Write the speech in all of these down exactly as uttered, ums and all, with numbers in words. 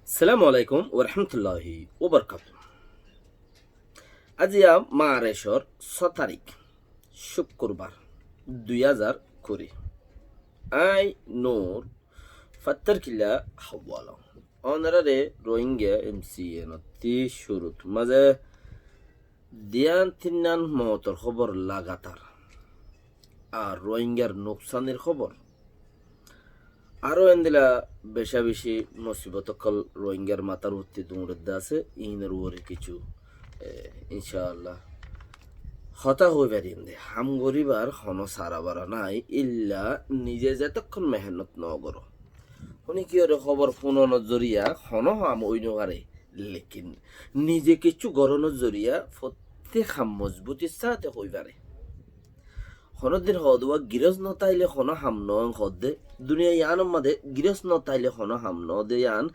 Assalamu alaikum warahmatulláhi wabarakátuhu. Aijja Marcór só tarík, cúkkurbar, dui házar kuri. Añí Nur, Fattarkilla Hawala. Ónorare Rohingya M C N ottú cúrut mazé diyan tinnan moutor hóbor lagatar. Ar Rohingyar nuksanir hóbor. Aró endilla becá-becí musibot ókkol Rohingyar matár uottí duñredde asé, iínor uore kessú, e, incá Allah, hotá hoi farim de. Ham goríbar honó sára-bara nái, illa nize zetókkon mehénnot no goró. Honikiyóre hóbor fúnonor zoriya honó ham ói no fare, lekin nize kessú gorónor zoriya fottí ham mozbutir sáte hoi fare. Honódin hoódde girós no táile honó ham no hoódde, duniyai yíanor mazé girós no táile honó ham no de yían,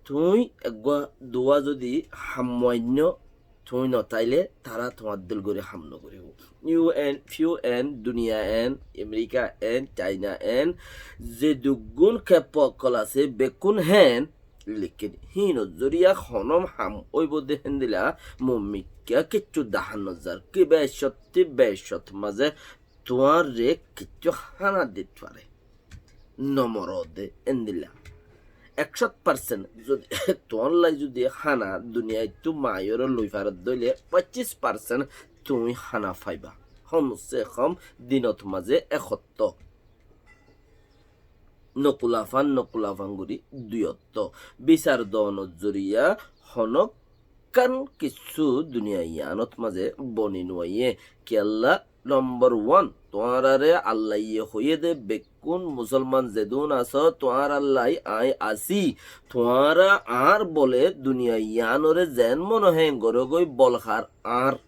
tuñí eggúa duwá zodi ham muainno tuñí no táile tará tuáñr dil gorí ham no goríbou. U N, P U N, duniya en, Amerika en, Caina en, ze duggún keppa ókkol asé bekkún héen, lekin híinor zoriya honó ham óibo de héndilla muúmikká kessú dahá no zar. Ki beccót, ki beccót mazé tuáñre kessú hána dit fare. No moró de héndilla. Ekcót parsent zodi tuáñlla zodi hána duniyaittú maiyóre loi faredde óile, foñsíc parsent tuñí hána faiba. Hom se hom dinot mazé ek hottó. Nokulafan, nokulafan gorí dui ottó. Bisar doonor zoriya honókkan kessú duniyai yíanot mazé boni nuaiyé. Kiyólla, nombor wan, tuáñráre Allaye hoiyé de bekkún musolman zedún asó, tuáñrállai aññí así. Tuáñra añár bole duniyai yíanoré zeén mone hoó héen gorógoi, bol hár? Añár.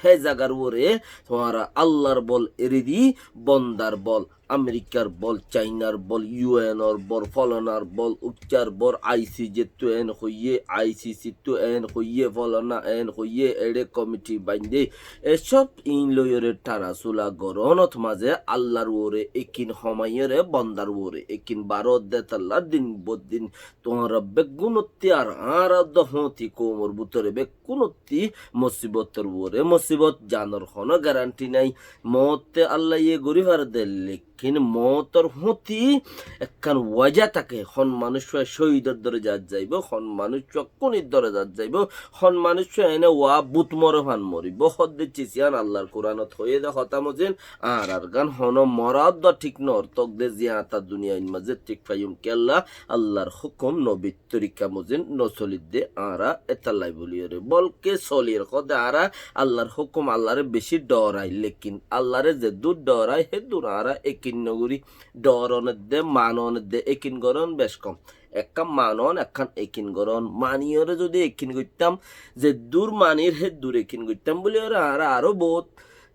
Hé zagar uore tuáñra Allar bol eri di, bondar bol, Amerikar bol, Cainar bol, U N or bol, folonar bol, ukkar bol, I C J ttu en hoiyé, I C C ttu en hoiyé, folona en hoiyé, eçé komiti baindé. E cób iín loiyóre tana sula gorónot mazé Allar uore ekin homaiyóre, bondar uore ekin baró de talla din boddin tuáñra beggúnottí ar añára do hoñti koumor bútore beggúnottí musibotor uore musibot, zanor honó garanti nái. Moótte Allaye gorí fare de, lekin moótor hoñti ekkán waja táke, hon manúiccúa cóhidor dorozat zaibou, hon manúiccúa kúnir dorozat zaibou, hon manúiccúa ene uá bút more fán moribóu. Hoódde cis yían Allar Kuranot hoiyé de hotá mozin, añárar gán honó morát do thík noór, tók de ziañta duniyair mazé thík faiyum. Kiyólla? Allar hókum, nobir torika mozin no solidde añára étallai buliyóre. Bolke solir hoóde añára Allar hókum, Allaré bicí dhorai, lekin Allaré zeddúr dhorai héddúr añára ekin nogorí. Dhoron edde, manon edde, ekin gorón bec hom. Ekkán manon, ekkán ekin gorón. Maniyóre zodi ekin goittám, zeddúr manir héddúr ekin goittám buliyóre añára aró bout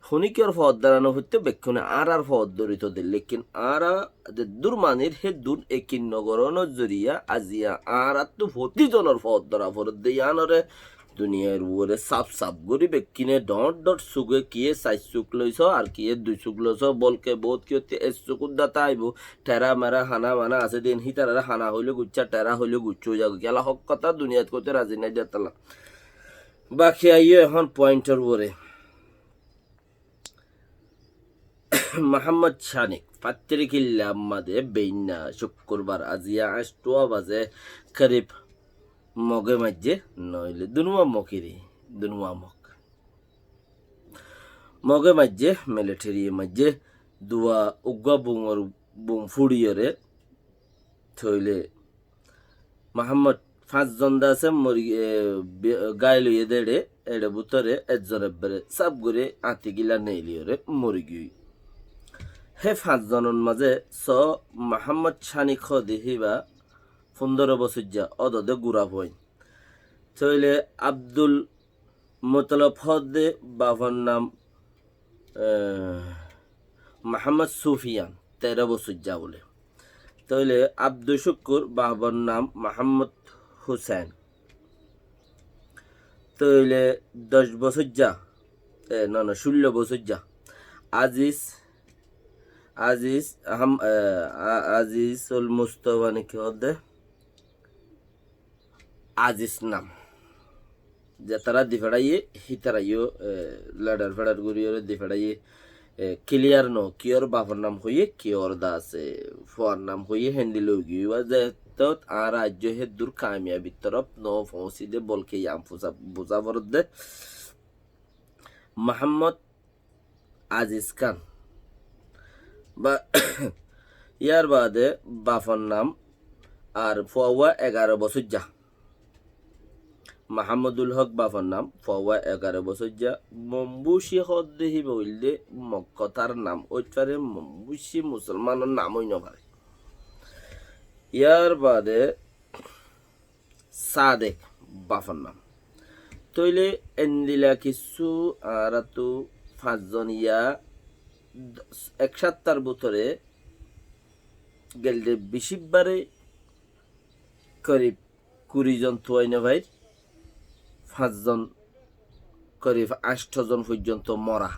Honikiyór foóddara nofoittóu, bekkúne añárar foóddorito de, lekin añára zeddúr manir héddúr ekin nogorónor zoriya aziya añáráttu fotizonor foóddara foredde yíanoré duniyair uore saf-saf gorí bekkúne dhoóñr-dhoóñr suge kiyé sair suk loisó ar kiyé dui suk loisó, bolke boóut kiyótti ek suk uddá táibou, therá-merá hana-mana asé de, hítararé hana hoilé guccá, therá hoilé guccá ói zagói. Kiyólla hok hotá duniyait hoité razi nái de hétolla. Baki aiyó ehón pointor uore. Muhammod Canik, fattirikilla ammade beinna cukkurbar aziya añcthuwa baze karib Moge maijje, noile dunuwa mokiri, dunuwa mok. Moge maijje, militeri maijje, duwa uggwa bungor bung furiyore, toile Muhammod fañs zon de asé mori, e, be-, gail óiye de eçe, eçe bútore ezzon ebbere saf gorí añti gila neeliyore mori giyói. Hé fañs zonor mazé so Muhammod Canik hoó de híba fundoro bosóijja, ódode gura fuain. Toile Abdul Motolob hoó de bafor nam, e, Muhammod Sufiyan, tero bosóijja bóle. Toile Abdul Cukkur, bafor nam Muhammod Husen. Toile doc bosóijja, e, no, no, cúllo bosóijja. Aziz, Aziz Aham-, e, A-, Azizul Mustofa niki hoó de. Aziz nam. Zetará di feçáiye, hítará yó, e, ledar feçar gorí yóre di feçáiye, e, kiliyar no, kiyór bafor nam hoiyé, kiyór dase fuar nam hoiyé, héndilla ói giyói. Zetót añára aijjó héddur kamiyabir torof no foóñsi de, bolke yián fusa-, buzá foredde. Muhammod Aziz Khan. Ba-, yar baade bafor nam ar fuawá egaró bosóijja. Mahamudul Hok bafor nam, fuawá egaró bosóijja. Mombuci hoódde híba óilde Mokkotar nam óit fare, Mombuci musolmanor nam ói no fare. Yar baade Sadek bafor nam. Tóile endilla kissú añáráttu fañszon ya ek sattar bútore gelde bicíbbare korib kuri zon tuwai no fair, fañszon, korib añctho zon foijjonto mora.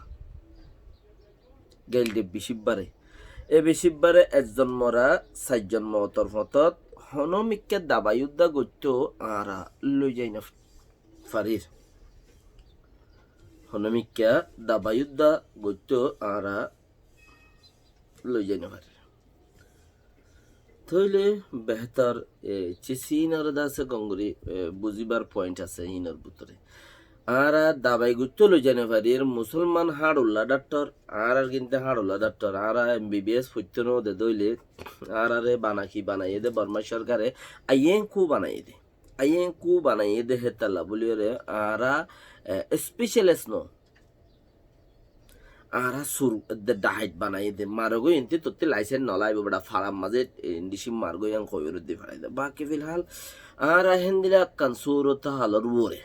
Gelde bicíbbare. E bicíbbare ezzon mora, sairzon moutor foñtot, honomikká dabai udda goittó añára loi zai no farir. Honomikká dabai udda goittó añára loi zai no farir. Tóile behétor, e, cis híinor de asé gom gorí, e, buzíbar point asé híinor bútore. Añára dabai goittó loi zai no farir, musolman háñçulla dhaktor, añárar ginte háñçulla dhaktor, añára M B B S foittó no de dóile, añárare bana ki banaiyé de Bormá sorkare, aiyén ku banaiyé de. Aiyén ku banaiyé de hétalla bóliyoré, añára, e, specialist no. Añára sur de dahait banaiyé de, marogói enti tottí laisens no laibo, beda farar mazé, e, indi cim margói yián hoiyóre di feçai de. Baki filhal, añára héndilla ekkán surot halor uore.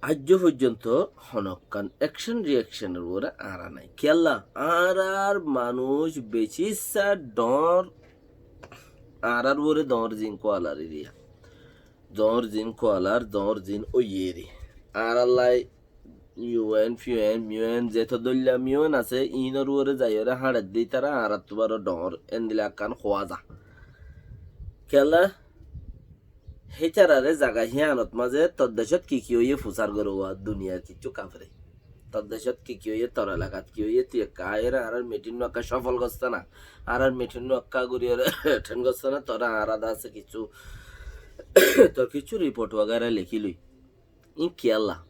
Aijjó foijjonto honokkán action reaction or uore añára nai. Kiyólla? Añárar manúic beci issá dhoóñr, añárar uore dhoóñr zin kualar eriya. Dhoóñr zin kualar, dhoóñr zin óiye eri. Añárallai U N, F U N, M U N, zeto dóilla M U N asé, iínor uore zaiyóre háñçedde ítara añáráttu baró dhoóñr, endilla ekkán hoó za. Kiyólla? Hítarare zaga híyanot mazé tor decót ki ki óiye fusár gorówa duniyar kiccú kafere. Tor decót ki ki óiye, tor elakat ki óiye, tui ekka aiyóre añárar mitin nú ekka sofol gossá na, añárar mitin nú ekka goríyore attend gossá na, tore añára de asé kiccú, tor kiccú riport wagera lekí loi. Iín kiyólla?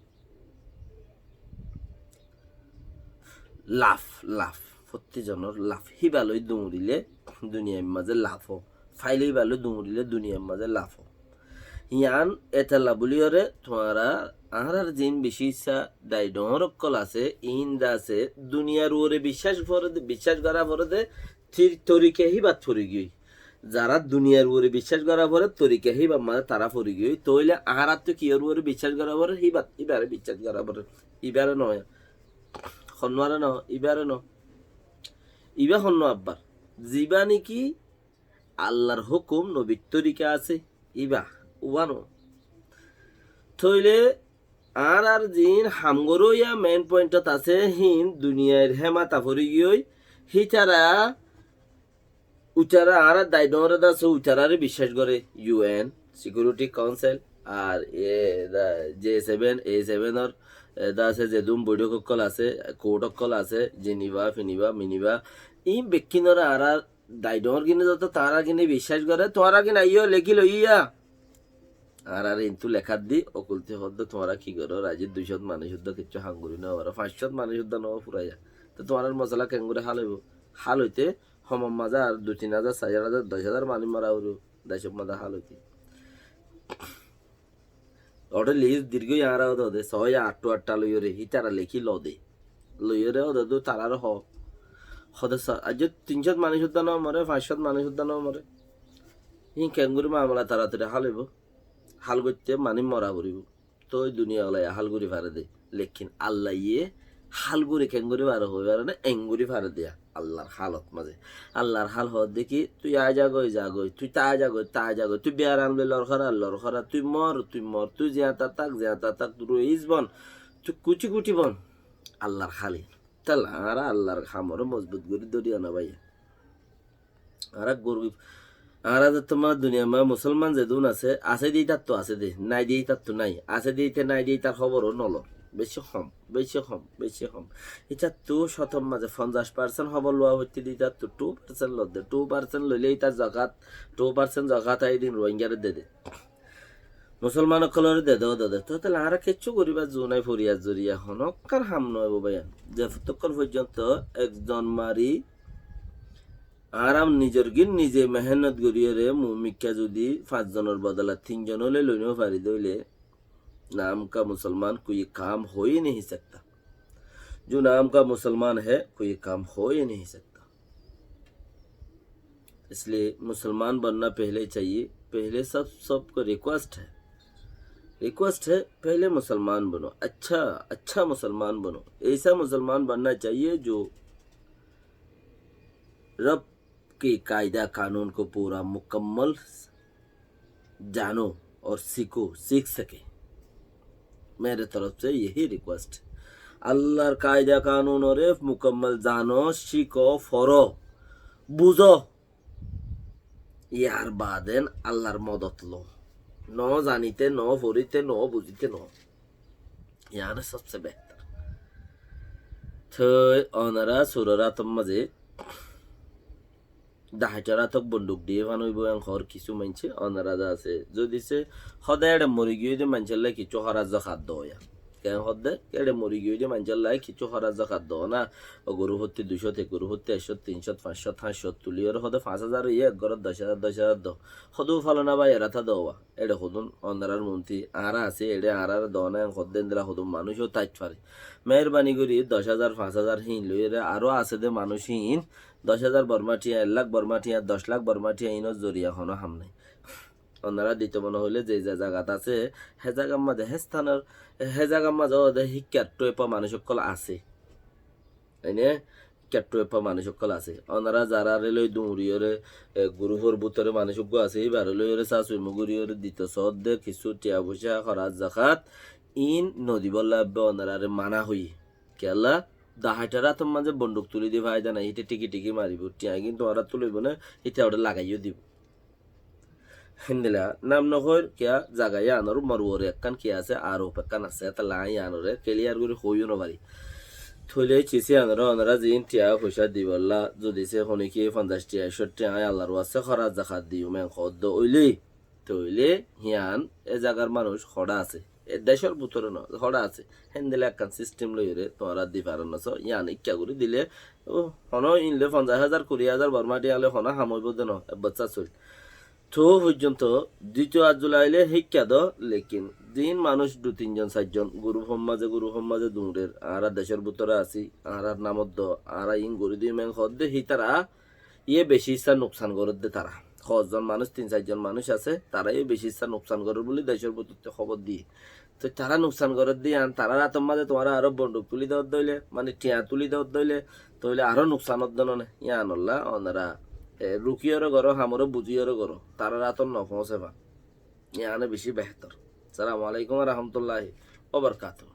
Laf, laf. Fottí zonor laf. Híba loi duñríle duniyair mazé laf ó. Faile híba loi duñríle duniyair mazé laf ó. Yián etalla bóliyoré tuáñra añárar ziín bicí issá dai dhoóñr ókkol asé, iín de asé, duniyar uore biccác foré de, biccác gorá foré de, tir-, torika híbat fori giyói. Zará duniyar uore biccác gorá foré, torika híbar mazé tará fori giyói. Tóile añáráttu kiyór uore biccác gorá foré, híbat, híbaré biccác gorá foré. Ibáre noó. Honnúare noó, ibáre noó. Ibá honnúa abbar. Zibá néki Allar hókum, nobir torika asé, ibá, uwá noó. Tóile añárar ziín ham goróya main pointot asé, híin duniyair hé mata fori giyói, hítara uitará añárar dai dhoóñre de asé, uitarare biccác goré, U N, Security Council, ar e, da, J seven, A seven or, e, de asé, zedún boiçók ókkol asé, court ókkol asé, Geneva, Finiba, Miniba, iín bekkúnore añárar dai dhoóñr gíne zoto tuáñra gíne biccác goré, tuáñra gíne aiyó lekí loiyá. Añárar intú lekát di, okulti hoódde tuáñra ki goró, raijjé dui cót manúic uddá kiccú ham gorí no faró, fañs cót manúic uddá no furaiya. Te tuáñrar mosola keéngorí hál óibo? Hál óite homor mazé ar dui tin házar, sair házar, doc házar manúic mora foribo, decór mazé hál óite. Óte lis dirgói añára óde óde, sóiya añctha añctha loiyóre, hítara lekí lode. Loiyóre óde dú tarare hoó. Hóde sa-, aijjó tin cót manúic uddá no more, fañs cót manúic uddá no more. Híin keéngorí mamela toratori hál óibo? Hál goitté manúic mora foribo. Toi duniya olaiya hál gorí fare de. Lekin Allaye hál gorí keéngorí fare hoói fare né, eéngorí fare de. Allar hálot mazé. Allar hál hoódde ki, tui aá zagói, zagói, tui taá zagói, taá zagói, tui biyaram loi lorkora, lorkora, tui mor, tui mor, tui ziañta tak, ziañta tak, ruis bon, tui kuthi kuthi bon. Allar hál iín. Tóile añára Allar hamoré mozbut gorí dóri ana báiya. Añára gorib, Añára zettó ma duniyar ma musolman zedún asé, asé de ítattú asé de, nai de ítattú nai, asé de íte nai de ítar hóbor ó nolor. Beci hom, beci hom, beci hom. Ítattú cótor mazé fonzaic parsent hóbor luwa foitte de ítattú tu parsent lodde, tu parsent loile ítar zakat, tu parsent zakat aidin Rohingyare dede. Musolman ókkolore dede ó dede. Tóile añára kiccú goribar zu nai, foriyar zoriya honókkar ham no óibo báiyain. Ze fottokkan foijjonto ekzon mari añára nizor gín nize mehénnot goríyore mu-, mikká zudi fañs zonor bodola tin zon óile loi no fari de óile, نام کا مسلمان کوئی کام ہو ہی نہیں سکتا۔ جو نام کا مسلمان ہے، کوئی کام ہو ہی نہیں سکتا۔ اس لیے مسلمان بننا پہلے چاہیے، پہلے سب، سب کو ریکویسٹ ہے، ریکویسٹ ہے، پہلے مسلمان بنو، اچھا، اچھا مسلمان بنو، ایسا مسلمان بننا چاہیے جو رب کے قاعدہ قانون کو پورا مکمل جانو اور سیکھو، سیکھ سکے۔ میرے طرف سے یہی ریکویسٹ۔ Allar kaida kanunore mukammal zano, cíko, foro, buzó. Yar baade Allar modot lo. No zanite, no forite, no buzite no. Yián sobse behtor. Toi onora surar átor mazé dahaitar átok bonduk diye fán óibo, en hoór kissú maincé, onora de asé. Zodi se hóde eçe mori giyói de maincólla kissú hóra zakat do ya. Ken hóde eçe mori giyói de maincólla kissú hóra zakat do na. O goru fottí dui cót, ek goru fottí ek cót, tin cót, fañs cót, háñt cót tuliyóre hóde fañs házar óiye, ek górot doc házar, doc házar do. Hóde falana bái erata do wa. Eçe hodún onorar monti añára asé, eçe añárare do na, en hodde endilla hodún manúic ó táit fare. Meherbani gorí doc házar, fañs házar híin loiyóre aró asé de manúic híin doc házar Borma thiañ, ek lak Borma thiañ, doc lak Borma thiañ, inor zoriya honó ham nái. Onora dito mone hoile ze ze zagat asé, he zagar mazé, he stánor, he zagar mazé ó de híkkar tuepa manúic ókkol asé. Ene híkkar tuepa manúic ókkol asé. Onora zarare loi duñriyóre, e, gurufór bútore manúic uggúa asé, íbaré loiyóre sasui muguriyóre dito sódde kissú thiañ foicá, hóra zakat, in no dibólla ebbe onorare mana hoiyé. Kiyólla? Dahaitar átor mazé bonduk tuli di faida nai, híte thíki thíki maribó, thiañ gín tuáñrattú loibó né, híte ore lagaiyó dibó. Héndilla nam no hoóir, kiyá zaga yíanor ummar uore ekkán ki asé, arof ekkán asé, hétolla aññí yíanore keliyar gorí hoóiyo no fari. Tóile cis yíanore onora ziín thiañ foicá dibolla, zodi se honikiyé fonzaic thiañ, ek cót thiañ aññí Allar waste hóra zakat diyum en hoódde óile, tóile hían e zagar manúic hoçé asé, e decór bútore no, hoçé asé. Héndilla ekkán sistem loiyóre tuáñra di faron no só, yían ikká gorí dile, ó, honó in loi fonzaic házar, kuri házar Borma thiañ loi honó ham óibo de no, ebbar sasóil. Tó foijjonto dito azzul aile híkka do, lekin ziín manúic dui tin zon, sair zon, gurufór mazé, gurufór mazé duñrer, añára decór bútore así, añárar namot do, añára iín gorí diyum en hoódde, hítara iye beci issá nuksan gorédde tara. Hozzon manúic, tin sair zon manúic asé, tara iye beci issá nuksan gorér buli decór bútottú hóbor diyé. Toi tara nuksan gorédde yían, tarar átor mazé tuáñra aró bonduk tuli dódde óile, mane thiañ tuli dódde óile, tóile aró nuksan ódde no né? Yíanolla onora, e, rukiyóre goró, hamoré buziyóre goró, tarar átot no foóñse fa. Yíane beci behtor. Assalamu alaikum wa rahmatullahi wa barakatuhu.